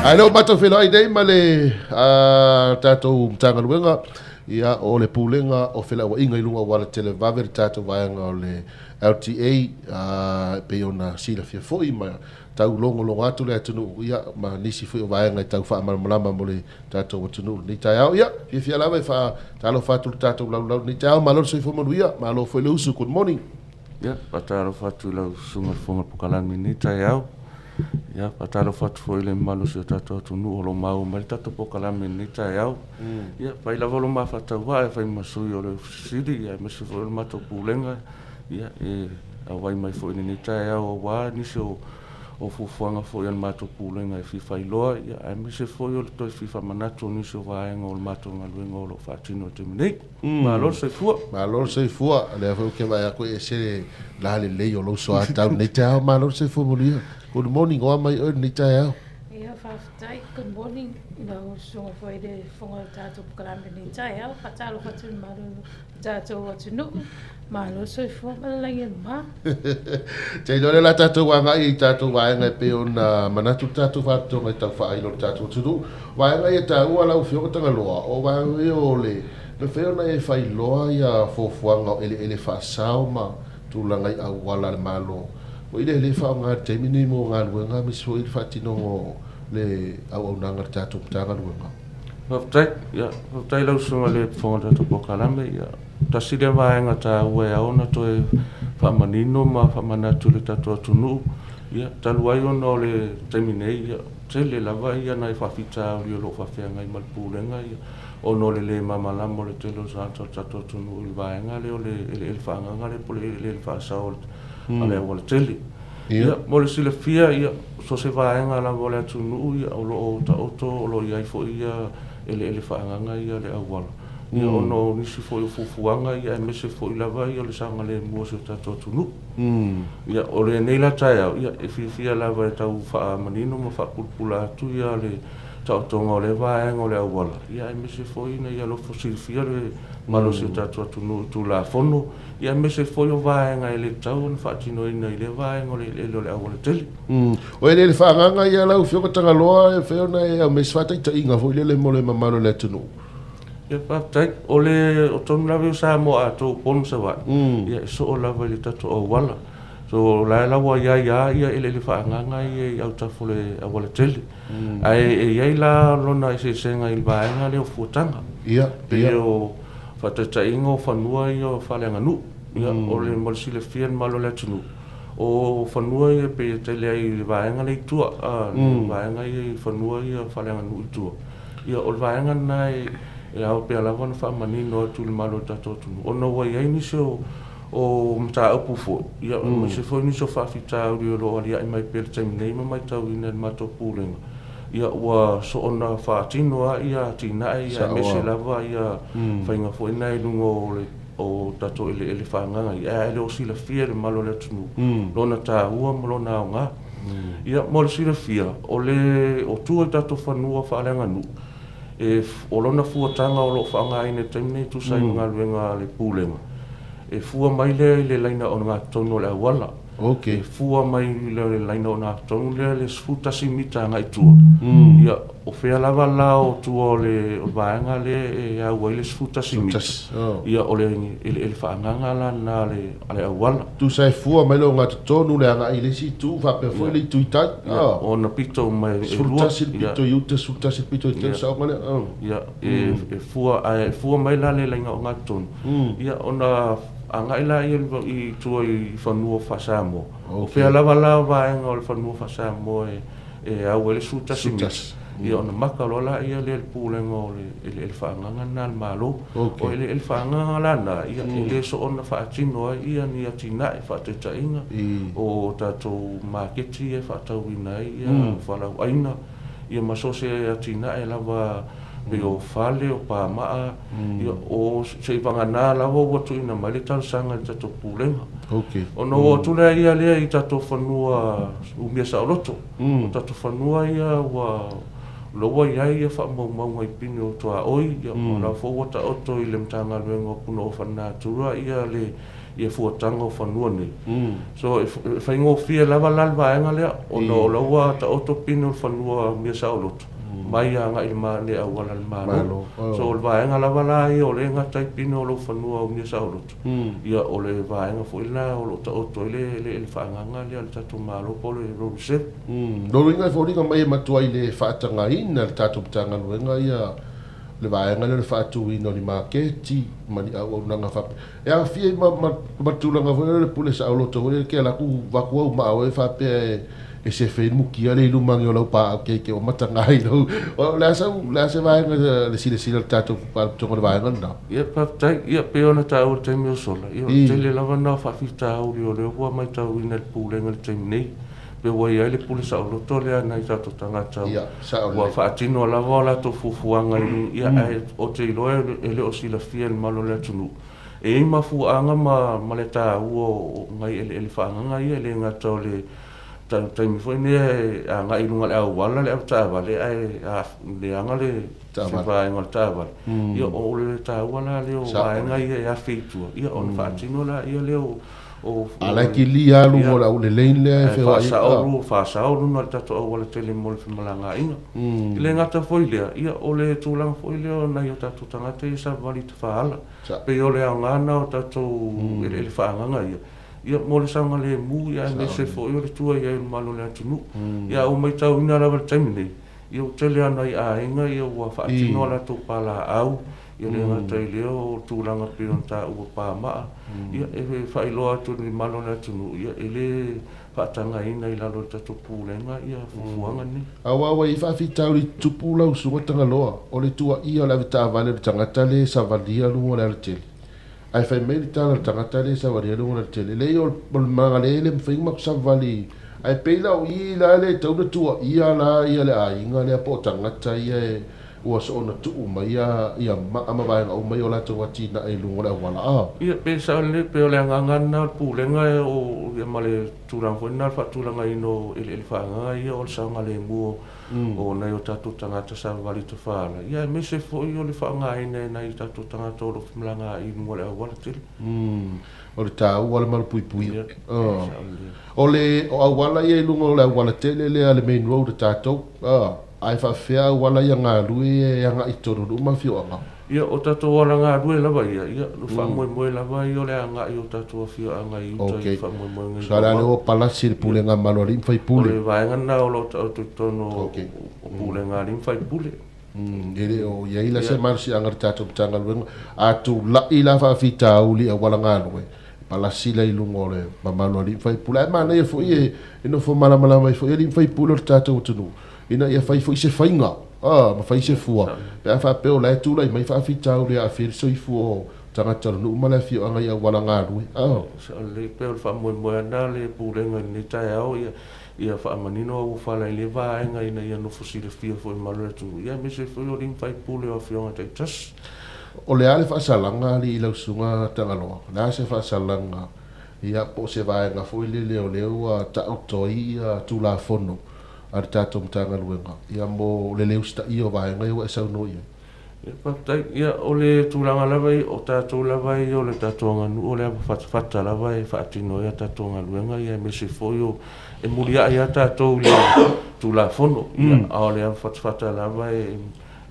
Ae lea ua matou feiloai nei ma le tatou Matagaluega, ia, o le Pulega o Felauaiga i luga o auala televavave, le tatou vaega o le LTA, e pei ona silafia foi ma taulogologo atu le atunuu, ia, ma nisi foi o vaega e tau faamalamalama mo le tatou atunuu i lenei taeao. Ia, fiafia lava e faatalofa atu i le tatou laulau i lenei taeao. Malo le soifua manuia, malo foi le usu. Good morning. Ia, faatalofa atu i lau Susuga i le Fofoga Pokalame i lenei taeao. Ia, faatalofa atu foi i le mamalu o si o tatou atunuu o lo o maua mai le tatou polokalame i lenei taeao. Ia, fai lava lo ma faatauvaa e fai ma sui o le Ofisa Sili, aemaise foi o le matou Pulega, ia, e auai mai foi i lenei taeao aua nisi o o fuafuaga foi a le matou Pulega e fia faailoa, ia, aemaise foi o le toe fia faamanatu o nisi o vaega o le matou galuega o lo o faatino i le taimi nei. Malo le soifua. Malo le soifua. O lea foi ou te vaai atu e ese le lalelei o lou soatau i lenei taeao. Malo le soifua manuia. Good morning, oa mai oe i lenei taeao. Ia, faafetai. Good morning i lau Susuga foi i le Fofoga o le tatou Polokalame i lenei taeao. Faatalofa atu i le mamalu o le tatou atunuu. Malo le soifua ma le lagi e mama. Te iloa lea o le a tatou agai i tatou vaega e pei ona manatu le tatou faatotoga e tau faailo i le tatou atunuu. O vaega ia e taua lau Afioga Tagaloa, o vaega ia o le mafai ona e faailoa ia fuafuaga o eleele faasao ma tulaga i auala a le Malo. Foi lea e le faaaoga i le taimi lenei mo galuega aemaise foi le faatinoga o le auaunaga a le tatou Matagaluega. Faafetai. Ia, faafetai i lau Susuga i le Fofoga o le tatou Polokalame. Ia, tasi lea vaega taua e ao ona toe faamanino ma faamanatu i le tatou atunuu. Ia, talu ai ona o le taimi nei, ia, tele lava ia nai faafitauli o lo o faafeagai ma le Pulega, ia, ona o le le malamalama o le tele o tagata o le tatou atunuu i le vaega lea o le eleele faaagaga lea po o le eleele faasao a le aualatele. Ia, mo le silafia, ia, so o se vaega lava o le atunuu, ia, o lo o taoto, o lo o i ai foi ia eleele faaagaga ia a le auala. Ia, ona o nisi foi o fuafuaga, ia, aemaise foi lava ia o le saogalemu o si o tatou atunuu. Ia, o lenei la taeao, ia, e fiafia lava e tau faamanino ma faapulapula atu ia le taotoga o lea vaega o le auala, ia, aemaise foi ina ia alofa silafia le malosi o le tatou atunuu i Tulafono, ia, aemaise foi o vaega e le tatau ona faatinoina i lea vaega o le eleele o le aualatele. O eleele faaagaga ia lau Afioga Tagaloa e mafai ona e aumai se faataitaiga foi lele mo le mamalu o le atunuu. Ia, faafetai. O le, o tonu lava ia o Samoa atoa, Upolu ma Savaii, ia e soo lava i le tatou auala. So, o la e la ua i ai lava ia eleele faaagaga ia i autafa o le aualatele. Ae e i ai la lona eseesega i le vaega lea o fuataga. Ia, Pei o faataitaiga o fanua ia o faaleaganuu. Ia, o le, mo le silafia e le mamalu o le atunuu, o fanua ia pei e tele ai i le vaega lea i tua, le vaega ia i fanua ia faaleaganuu i tua. Ia, o le vaega lena e ao pea lava ona faamanino atu i le mamalu o le tatou atunuu, ona ua i ai nisi o o mataupu foi, ia, aemaise foi nisi o faafitauli o lo o aliae mai pea i le taimi nei ma matauina e le matou Pulega, ia, ua soona faatino lava ia atinae ia, aemaise lava ia faiga foi na i luga o le o tatou eleele faaagaga ia, ae le o silafia e le mamalu o le atunuu lona taua ma lona aoga. Ia, mo le silafia, o le, o tua i tatou fanua faaleaganuu, e, o lona fuataga o lo o faaaogaina i le taimi nei e tusa ai ma galuega a le Pulega, e fua mai lea i le laina ogatotonu o le auala. Okay. E fua mai i le laina ogatotonu lea le 11 mita agai i tua. Ia, o fea lava la o tua o le vaega lea e au ai le 11 mita, ia o le eleele faaagaga la lena a le auala. Tusa e fua mai le ogatotonu le agai i le isi itu faapea foi le itu i tai. Ia, ona pito uma e lua. 11 le pito i uta, 11 le pito i tai, saoga lea. Ia, e fua, ae fua mai la le laina ogatotonu, ia ona agai lea i tua i fanua faa-Samoa. O fea lava la vaega o le fanua faa-Samoa e au ai le 11 mita, ia ona maka loa lea e le Pulega o le eleele faaagaga lena a le Malo. O eleele faaagaga la na, ia e le soona faatino ai ia ni atinae faataitaiga o tatou maketi ia e faatauina ai ia fualaauaina, ia ma so o se atinae lava pei o fale, o pamaa, ia o seivagana lava ua tuuina mai le talosaga i le tatou Pulega. Ona oo atu lea lea i tatou fanua umia saoloto. O tatou fanua ia ua O la ua i ai ia faamaumauga i pine o tuaoi, ia o la foi ua taoto i le Matagaluega o Punaoa Faalenatura ia le ia fuataga o fanua nei. So e faigofie lava la le vaega lea ona o la ua taoto pine o le fanua umia saoloto mai agai i le auala a le Malo. So o le vaega lava la ia o lea e gata ai pine o lou fanua umia saoloto, ia o le vaega foi lena o lo o taoto ai le eleele faaagaaga lea a le tatou Malo po o le road reserve. Lona uiga e foliga mai e matuai le faatagaina le tatou Matagaluega ia le vaega lea o le faatuina o ni maketi ma ni auaunaga faapea. E aafia ai ma, ma, ma tulaga foi lea o le pule saoloto foi lea ke alu atu vaku au maa oe faapea e, e sefe ai le mukia lea i luma ane o lau paau keike ua mataga ai lau. O le a sau, le a se vaega le silasila a le tatou Faalapotopotoga o le vaega lena? Ia, faafetai. Ia, pei ona taua i le taimi o sola, ia, o le tele lava lena o faafitauli o lea ua matauina e le Pulega i le taimi nei. Pe ua i ai le pule saoloto lea a nai tatou tagata ua faatino lava o latou fuafuaga i luga, ia, ae ou te iloa e le o silafia e le mamalu o le atunuu. E i ai mafuaaga ma le taua o nai eleele faaagaga ia, e le gata o le taimi foi lenei e agai i luga o le auala le avetaavale ae leaga le se vaega o le taavale, ia o le taua la lea o vaega ia e afe i tua, ia ona faatino laia lea o A la e kilia lava luga o le au lane lea e feoai ai. Faasao, faasao luga o le tatou auala tele mo le femalagaaiga. E le gata foi i lea, ia o le tulaga foi lea o nai o tatou tagata ia e savavali i tafaala. Pei o le aoga lena o tatou eleele faaagaga ia, ia mo le saogalemu ia aemaise foi o le tua i ai o le mamalu o le atunuu. Ia a ua matauina lava i le taimi nei, ia ua tele lava nai aiga ia ua faatino a latou palaau, Ia le gata i lea o tulaga pei ona taua pamaa, ia e faailoa atu i le mamalu o le atunuu, ia e le faatagaina i lalo o le tatou Pulega ia fuafuaga nei. Aua ua i ai faafitauli tutupu lau susuga Tagaloa, o le tuuaia o le avetaavale o le tagata lea e savalia luga o le alatele. Ae fai mai le tala a le tagata lea e savalia luga o le alatele, leai o le magalē e le mafai ona matou savali ae pei la o i la lea e tatau ona tuuaia la ia le aiga lea po o tagata ia e Ua soona tuu mai ia maa ma vaega uma ia o latou atinae i luga o le auala a. Ia, pe sao lelei, pei o le agaga lena o le Pulega o, ia ma le tulaga foi lena o le faatulagaina o eleele faaagaga ia o le saogalemu o nai o tatou tagata savavali tafaala, ia aemaise foi o le faaaogaina e nai o tatou tagata o lo o femalagaai i luga o le auala tele. O le taua o le malupuipuia. O le o auala ia i luga o le auala tele lea le main road a tatou, ae faafefea auala ia galue e agai i totonu o nuu ma afioaga? Ia, o tatou auala galue lava ia, ia, o le faamoemoe lava ia o le agai o tatou afioaga i uta i faamoemoega i. So, o le a le o palasi le pulega a Malo alii ma faipule. O le vaega lena o lo o taoto i totonu o pulega a alii ma faipule. E le o i ai la se malosiaga i le tatou Matagaluega. A tulai la faafitauli i auala galue, e palasi la i luga o le mamalu o alii ma faipule. Ae manaia foi e nofo malamalama ai foi alii ma faipule o le tatou atunuu, ina ia fai foi se faiga, ma fai se fua, pe a faapea o la e tulai mai faafitauli e aafia ai le soifua o tagata o le nuu ma le afioaga i auala galue. Sao lelei, pei o le faamoemoe lava lena o le Pulega i lenei taeao, Ia faamanino auofala i lea vaega ina ia nofo silafia foi e malu le atunuu, ia aemaise foi o alii ma faipule o afioaga taitasi. O le a le faasalaga alii i lau susuga Tagaloa? O le a se faasalaga, ia po o se vaega foi lele o lea ua taoto ai ia Tulafono a le tatou Matagaluega ia mo le le usitaia o vaega ia ua e saunoa i ai? Ia, faafetai. Ia, o le tulaga lava ia, o tatou lava ia o le tatou aganuu o le ava fatafata lava e faatino ai a tatou galuega, ia aemaise foi o, e muliai lava tatou i le Tulafono, ia, a o le ava fatafata lava e,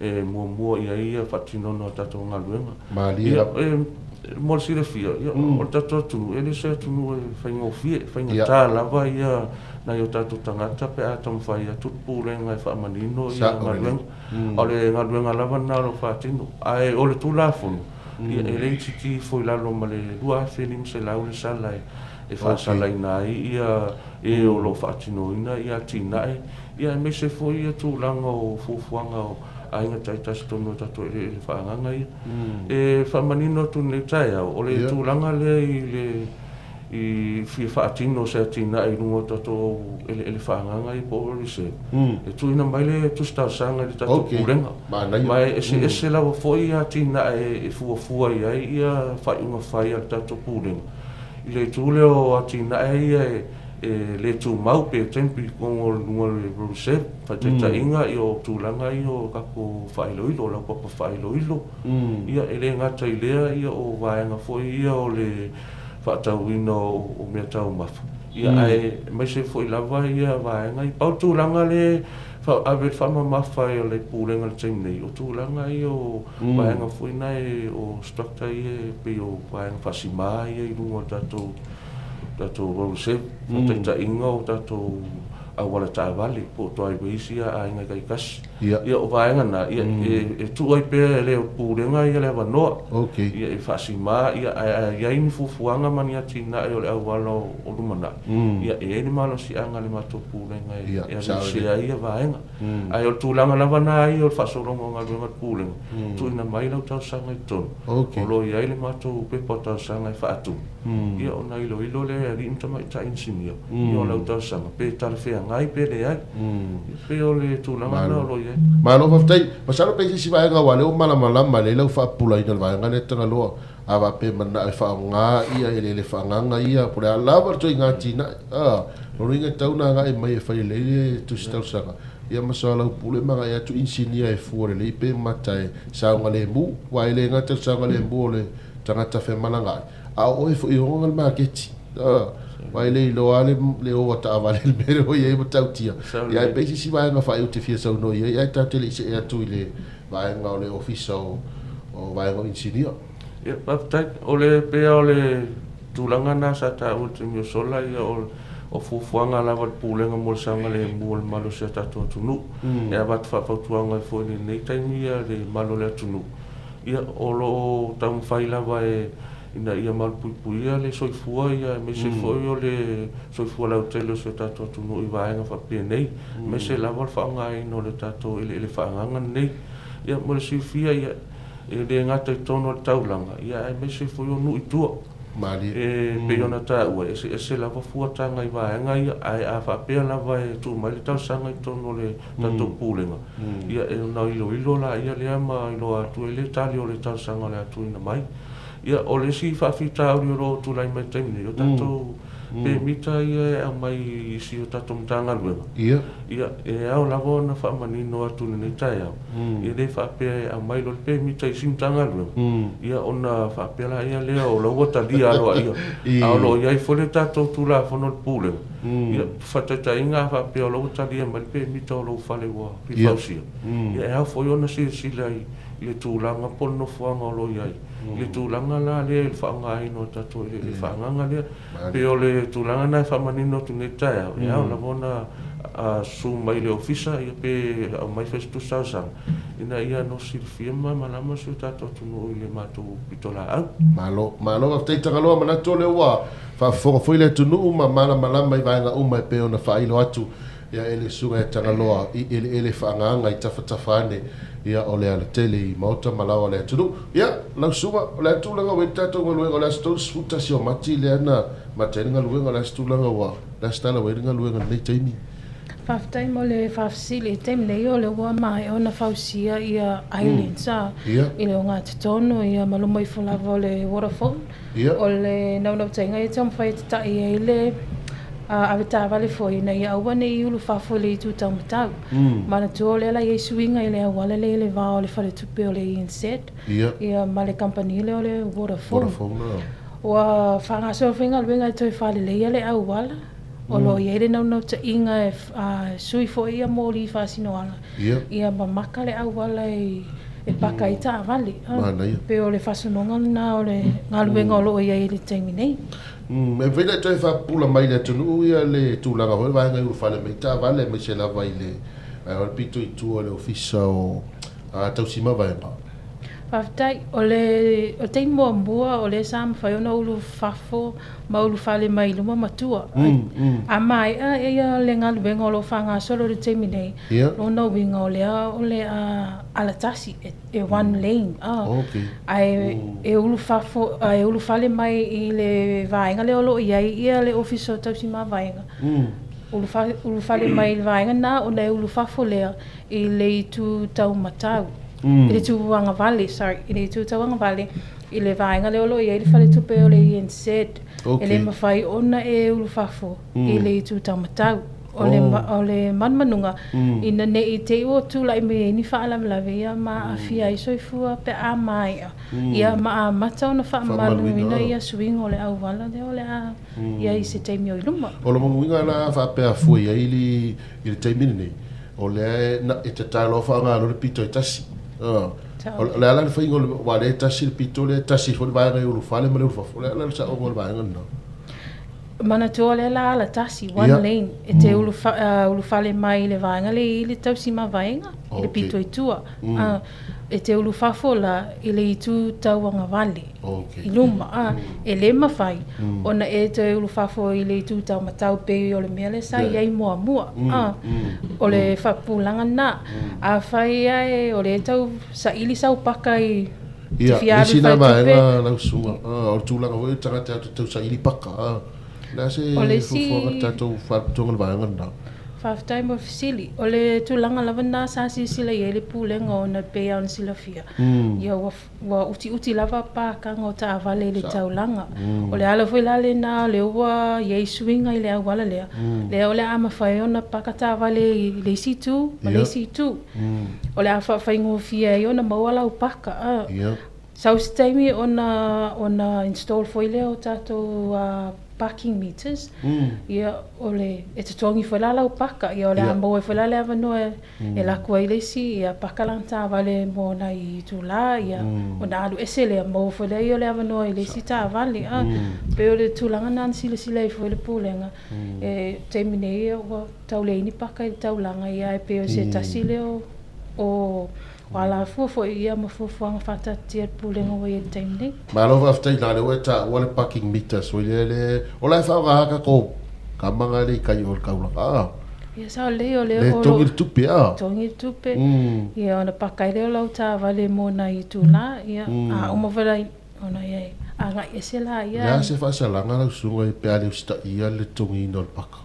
e muamua i ai ia faatinoina o tatou galuega. Malie lava. Ia, e, mo le silafia, ia, o le tatou atunuu, e le o se atunuu e faigofie, e faigata lava ia nai o tatou tagata pe a taumafai atu le Pulega e faamanino ia galuega. O le galuega lava lena o lo o faatino. Ae o le Tulafono, ia, e le itiiti ifo i lalo ma le 2500 le sala e faasalaina ai ia e o lo o faatinoina ia atinae, ia aemaise foi ia tulaga o fuafuaga o aiga taitasi tonu o tatou eleele faaagaga ia. E faamanino atu i lenei taeao, o le tulaga lea i le i fia faatino se atinae i luga o tatou eleele faaagaga ia po o reserve, e tuuina mai le tusi talosaga i le tatou Pulega. Ma e eseese lava foi atinae e fuafua i ai ia faaiuga fai a le tatou Pulega i le itu lea o atinae ia e e le tumau pe temporary i totonu o luga o le road reserve. Faataitaiga, ia o tulaga ia o tatou faailoilo, o laupapa faailoilo. Ia e le gata i lea, ia o vaega foi ia o le faatauina o mea taumafa, ia ae aemaise foi lava ia vaega ia. Pau le tulaga lea e ave le faamamafa e le Pulega i le taimi nei, o tulaga ia o vaega foi na e o structure ia e pei o vaega faasima ia i luga o tatou tatou road reserve, faataitaiga o tatou auala taavale po o driveways ia a aiga taitasi. Ia o vaega na, ia e tuu ai pea e le Pulega ia le avanoa. Ia e faasima, ia ae a i ai ni fuafuaga ma ni atinae o le auala o lumanai, ia e i ai le malosiaga a le matou Pulega e aveesea ai ia vaega. Ae o le tulaga lava na ia o le faasologa o galuega a le Pulega, tuuina mai lau talosaga i totonu, o lo o i ai le matou pepa o talosaga e faatu. Ia ona iloilo lea e alii ma tamaitai inisinia ia o lau talosaga pe talafeagai pe leai. Ia pei o le tulaga lena o lo o i ai. Malo faafetai. Masalo pe i se isi vaega aua o lea ua malamalama lelei lau faapupulaina o le vaega lea Tagaloa a faapea e manao e faaaoga ia eleele faaagaga ia po o le a lava le ituaiga atinae. A, lona uiga e tatau ona agai mai e fai lelei le tusi talosaga ia ma soalaupule ma agai atu inisinia e fua lelei pe mata e saogalemu aua e le gata i le saogalemu o le tagata femalagaai, a o oe foi e oga le maketi. Aua e le iloa lava le o a taavale i le mea lea ua i ai e matautia. Ia ae pei se isi vaega faaiu e te fia saunoa i ai, ae tatou te le i see atu i le vaega o le Ofisa o Vaega o Inisinia. Ia, faafetai. O le, pei lava o le tulaga lena sa taua i le taimi ua sola, ia o fuafuaga lava a le Pulega mo le saogalemu o le malu o si o tatou atunuu. E avatu faafautuaga ai foi i lenei taimi le malu o le atunuu, Ia, o lo o taumafai lava e ina ia malupuipuia le soifua, ia aemaise foi o le soifua lautele o si o tatou atunuu i vaega faapenei, aemaise lava o le faaaogaina o le tatou eleele faaagaga lenei. Ia, mo le silafia, ia, e le gata i totonu o le taulaga, ia aemaise foi o nuu i tua. Malie. E pei ona taua, e eseese lava fuataga i vaega ia, ae a faapea lava e tuu mai le talosaga i totonu o le tatou Pulega, ia ona iloilo laia lea ma iloa atu ai le tali o le talosaga o le a tuuina mai. Ia, o le isi faafitauli o lo o tulai mai i le taimi nei, o tatou pemita ia e aumai i isi o tatou Matagaluega. Ia, e ao lava ona faamanino atu i lenei taeao, e le faapea e aumai loa le pemita i isi Matagaluega, ia ona faapea laia lea o la ua talia aloaia. A o lo o i ai foi le tatou Tulafono o le Pulega, ia, faataitaiga a faapea o la ua talia mai le pemita o lou fale ua fia fausia, ia e ao foi ona silasila i le tulaga po o le nofoaga o lo o i ai, i le tulaga la lea i le faaaogaina o tatou eleele faaagaga lea. Pei o le tulaga lena e faamanino atu nei i le taeao, e ao lava ona susu mai i le ofisa ia pe aumai foi se tusi talosaga ina ia nofo silafia ma malamalama si o tatou atunuu i le matou pitolaau. Malo, malo faafetai Tagaloa, manatu o lea ua faafofoga foi le atunuu ma malamalama i vaega uma e pei ona faailo atu Ia e le susuga ia Tagaloa i eleele faaagaga i tafatafa ane ia o le alatele i maota ma laoa o le atunuu. Ia, lau susuga, o le a le tulaga ua i ai le tatou galuega o le aso 31 o Mati lea na mata ai le galuega, o le a se tulaga ua, o le a se tala ua i ai le galuega i lenei taimi? Faafetai mo le faafesili. I le taimi nei o lea ua maea ona fausia ia islands i le ogatotonu ia ma luma ifo lava o le waterfall. O le naunautaiga ia e taumafai e tatai ai le avetaavale foi ina ia aua ne i ulufafo i le itu taumatau. Manatua o lea la e i ai suiga i le auala lea i le va o le faletupe o le ENZ ia ma le kamupani lea o le Vodafone. Ua faagasolo foi galuega e toe faaleleia le auala. O lo o i ai le naunautaiga e sui foi ia moli faasinoala ia mamaka le auala e paka ai taavale. E pei o le faasinoga lena o le galuega o lo o i ai i le taimi nei. E mafai ona e toe faapupula mai i le atunuu ia le tulaga foi le vaega i ulufale mai taavale aemaise lava i le vaega o le pito i tua o le Ofisa o Tausi Mavaega. Faafetai. O le taimi muamua o lea sa mafai ona ulu fafo ma ulufale mai i luma ma tua. A maea ia le galuega o lo o faagasolo i le taimi nei, lona uiga o lea o le a alatasi, e one lane. Ae e ulufafo, e ulufale mai i le vaega lea o lo o i ai ia le Ofisa o Tausi Mavaega, ulufale mai i le vaega lena ona e ulufafo lea i le itu taumatau, i le itu agavale, sorry, i le itu tauagavale. I le vaega lea o lo o i ai le faletupe o le ANZ, e le mafai ona e ulufafo i le itu taumatau. O le, o le manumanuga, ina ne i te i ua tulai mai ai ni faalavelave ia ma aafia ai soifua pe a maea, ia ma amata ona faamamaluina ia suiga o le auala lea o le a i ai i se taimi o i luma. O lona uiga la a faapea fua i ai i le taimi lenei, o lea e tatalo faaaoga loa le pito e tasi. O le a la le faiga o le, aua o lea e tasi le pito lea, e tasi foi le vaega i ulufale ma le ulufafo, o le a la le saoga o le vaega lena? Manatua o lea la ala tasi, one lane, e te ulufale mai i le vaega lea e i ai le tausi mavaega, i le pito i tua. E te ulufafo la i le itu tauagavale i luma, e le mafai ona e toe ulufafo i le itu taumatau pei o le mea lea sa i ai muamua. O le faapupulaga lena. Afai ae o lea e tau saili sau paka i te Ia, fia alu i isi na faletupe. vaega lau susuga, o le tulaga foi o le tagata e tau saili paka, o le a se O le fuafuaga a le isi. tatou faalapotopotoga i le vaega lena? Faafetai mo le fesili. O le tulaga lava lena sa silasila i ai le Pulega ona e pei lava ona silafia, ia ua ua utiuti lava pakaga o taavale i le taulaga. O le ala foi la lena o lea ua i ai suiga i le auala lea, lea o le a mafai ona paka taavale i le isi itu ma le isi itu. O le a faafaigofie ai ona maua lau paka. Sau se taimi ona ona install foi lea o tatou parking meters, ia o le e totogi foi la lau paka, ia o le a maua ai foi la le avanoa e lako ai le isi ia paka lana taavale mo nai itula, ia ona alu ese lea, maua foi lea o le avanoa i le isi taavale. Pei o le tulaga lena na silasila ai foi le Pulega, e taimi nei ua tau leai ni paka i le taulaga, ia ae pei o se tasi lea o alafua foi ia ma fuafuaga faataatitia a le Pulega ua i ai i le taimi nei. Malo faafetai na lea ua e taua le parking meters foi lea le o la e faaaoga lava tatou tama na le i tai o le taulaga a. Ia sao lelei o lea o lo togi le tupe a. Togi le tupe. Ia ona paka ai lea o lau taavale mo nai itula ia a uma foi la ona ia agai ese laia. O le a se faasalaga lau susuga pe a le usitaia le togiina o le paka?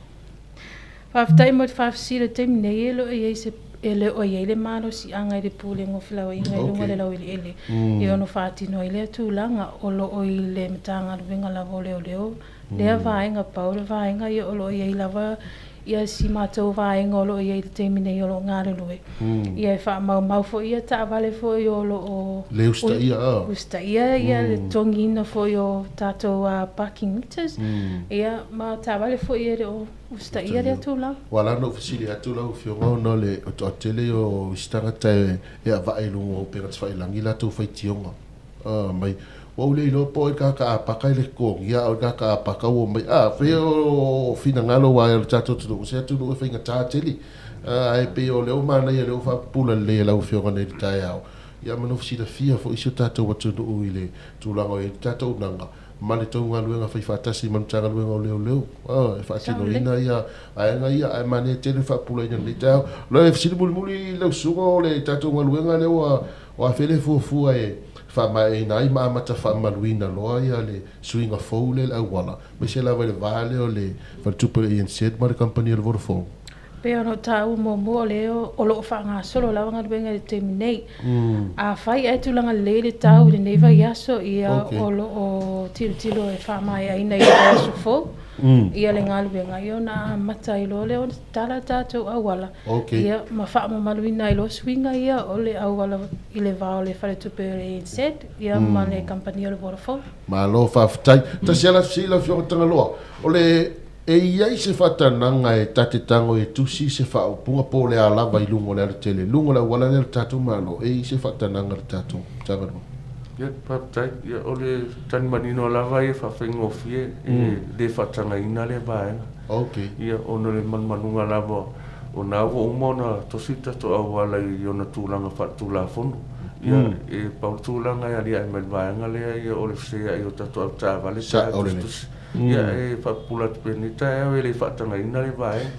Faafetai mo le faafesili i le taimi nei e le o i ai se e le o i ai le malosiaga i le Pulega o Felauaiga i luga o le laueleele e ono faatino ai lea tulaga o lo o i le Matagaluega lava o Leoleo lea vaega. Pau le vaega ia o lo o i ai lava ia si matou vaega o lo o i ai i le taimi nei o lo o galulue ia e faamaumau foi ia taavale foi o lo o Le usitaia a. usitaia ia le totogiina foi o tatou parking meters ia ma taavale foi e le o usitaia lea tulaga. Ua ala ona ou fesili atu lau Afioga ona o le toatele o isi tagata e avae i luga o upega tafailagi latou faitioga mai. Ua ou le iloa po o ai le tagata apaka e le totogia a o le tagata apaka ua omai a pei o finagalo aua o le tatou atunuu o se atunuu e faigata tele ae pei o lea ua manaia o lea ua faapupula lelei e lau Afioga nei i le taeao ia ma nofo silafia foi si o tatou atunuu i le tulaga o i ai le tatou naga ma le tou galuega faifaatasi ma le Matagaluega o Leoleo e faatinoina ia vaega ia, ae manaia tele le faapupulaina i lenei taeao. O le fesili mulimuli lau susuga o le tatou galuega lea ua o afea le fuafua e faamaeaina ai ma amata faamamaluina loa ia le suiga fou lea i le auala, aemaise lava i le va lea o le Faletupe o le ANZ ma le kamupani o le Vodafone. Pei ona ou taua muamua, o lea o lo o faagasolo lava galuega i le taimi nei. Afai ae tulaga lelei le tau i lenei vaiaso, ia o lo o tilotilo e faamaeaina i le vaiaso fou ia le galuega, ia ona amata ai loa lea ona tatala tatou auala, ia ma faamamaluina ai loa suiga ia o le auala i le va o le faletupe o le ANZ ia ma le kamupani o le Vodafone. Malo faafetai. Tasi lava la fesili lau Afioga Tagaloa, o le E i ai se faatanaga e ta te tago e tusi se faaupuga po o le a lava i luga o le alatele, luga o le auala lea o le tatou Malo, e i ai se faatanaga a le tatou Matagaluega? Ia, faafetai. Ia, o le tali manino lava ia e faafaigofie, e le faatagaina lea vaega. Okay. Ia, ona o le manumanuga lava o na ua uma ona tosi le tatou auala i ona tulaga faaletulafono. Ia, e pau le tulaga e aliae mai i le vaega lea, ia, o le feseai o tatou avetaavale pe a tusitusi. Ia, e faapupula atu pea i lenei taeao e le faatagaina le vaega.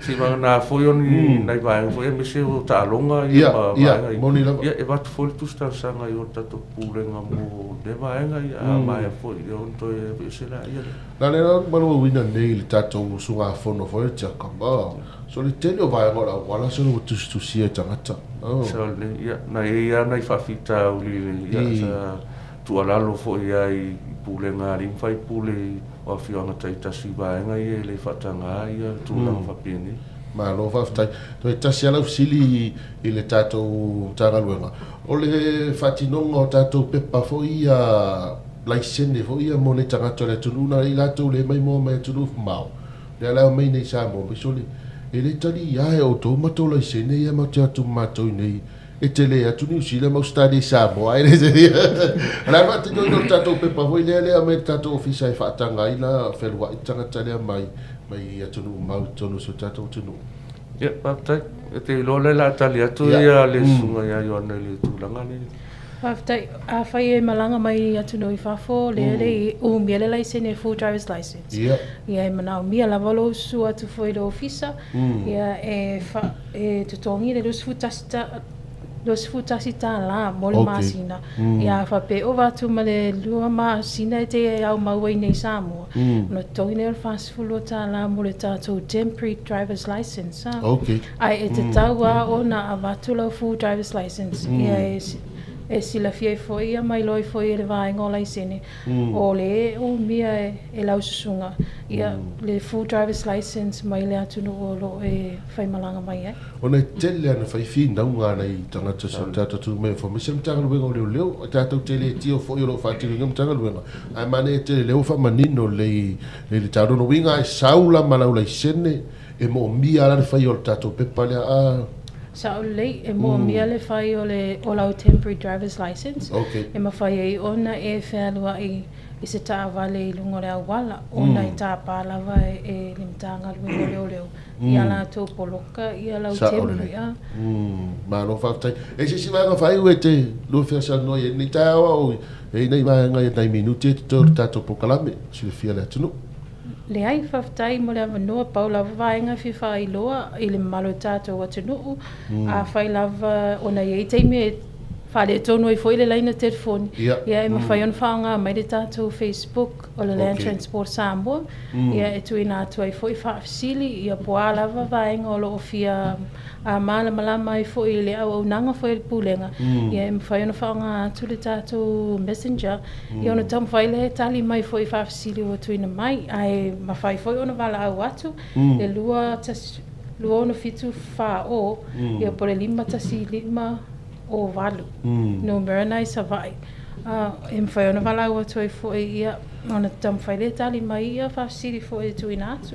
Seivagana foi o ni nai vaega foi aemaise o taaloga ia ma vaega ia. Moni lava. Ia, e avatu foi le tusi talosaga i o le tatou Pulega mo lea vaega, ia, a maea foi ia ona toe aveese laia lea. Na lea na maluauina nei i le tatou usugafono foi o le Tiakama, so le tele o vaega o le auala solo ua tusitusia e tagata. Sao lelei, ia, na i ai lava nai faafitauli ia sa. tuualalo foi lava i pulega a alii ma faipule o afioaga taitasi i vaega ia e le faataga ai tulaga faapenei. Malo faafetai. Toe tasi lava lau fesili i le tatou Matagaluega, o le faatinoga o tatou pepa foi ia, laisene foi ia mo nai tagata o le atunuu na i latou le maimoa mai atunuu mamao, lea la e omai nei i Samoa, mai sole, e le talia e outou matou laisene ia matou te o atu ma matou i inei E tele atu Niu Sila ma Ausetalia i Samoa ae le O le a le faatinoina o le tatou pepa foi lea lea aumai le tatou ofisa e faataga ai la fealuai le tagata lea mai mai atunuu mamao i totonu o si o tatou atunuu. Ia, faafetai. Ou te iloa o lea o le a tali atu ia le Susuga ia Ioane i le tulaga lea. Faafetai. Afai e malaga mai atunuu i fafo, lea e le i umia le laisene full driver's license. Ia. Ia e manaomia lava lou susu atu foi i le ofisa, ia e fa, e totogi le $21 mo le masina. Ia a faapea e ova atu ma le 2 masina e te aumau ai nei i Samoa, ona totogi lea o le $42 mo le tatou temporary driver's license. Ae e tatau lava ona avatu lau full driver's license, ia e silafia ai foi ia ma iloa ai foi e le vaega o laisene, o lea e umia e lau susuga ia le full driver's license mai le atunuu o lo o e faimalaga mai ai. Ona e tele ana fai finauga a nai tagata o si o tatou atunuu mai fafo, aemaise le Matagaluega o Leoleo, e tatou te le tio foi o lo o faatinoina Matagaluega, ae manaia tele lea ua faamanino lelei i le tau. Lona uiga e sau la ma lau laisene, e moomia la le faia o le tatou pepa lea a. Sao lelei, e moomia le fai o le o lau temporary driver's license, e mafai ai ona e fealuai i se taavale i luga o le auala, ona e tapa lava e le Matagaluega o Leoleo i a latou poloka ia lau temporary. Sao lelei. Malo faafetai. E se isi vaega faaiu e te lua feasalanoa i ai lenei taeao a o i ai nai vaega ia nai minute e totoe o le tatou polokalame, silafia e le atunuu. Leai, faafetai mo le avanoa, pau lava vaega e fia faailoa i le mamalu o le tatou atunuu, afai lava ona e i ai taimi e faaletonu ai foi le laina telefoni, ia e mafai ona faaaoga mai le tatou Facebook o le Land Transport Samoa, ia e tuuina atu ai foi faafesili, ia po o a lava vaega o lo o fia malamalama ai foi i le auaunaga foi a le Pulega, ia e mafai ona faaaoga atu le tatou messenger, ia ona taumafai lea e tali mai foi i faafesili ua tuuina mai, ae mafai foi ona valaau atu le 2 267 4 ia po o le 515 08, numera na i Savaii. E mafai ona valaau atu ai foi ia ona taumafai lea e tali mai ia faafesili foi e tuuina atu.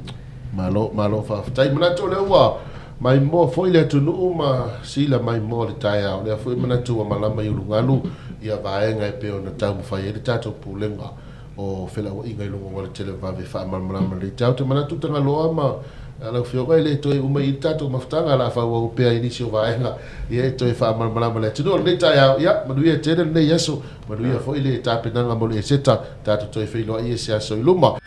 Malo, malo faafetai. Manatu o lea ua maimoa foi le atunuu ma sila maimoa le taeao. Lea foi manatu ua malama i ulugalu ia vaega e pei ona taumafai ai le tatou Pulega o Felauaiga i luga o aualatele vave faamalamalama lelei. Tatou te manatu Tagaloa ma lau Afioga e le toe uma i i le tatou mafutaga, o le a faaauau pea i nisi o vaega ia e toe faamalamalama le atunuu. O lenei taeao, ia manuia tele lenei aso, manuia foi le tapenaga mo le Eseta, tatou toe feiloai i se aso i luma.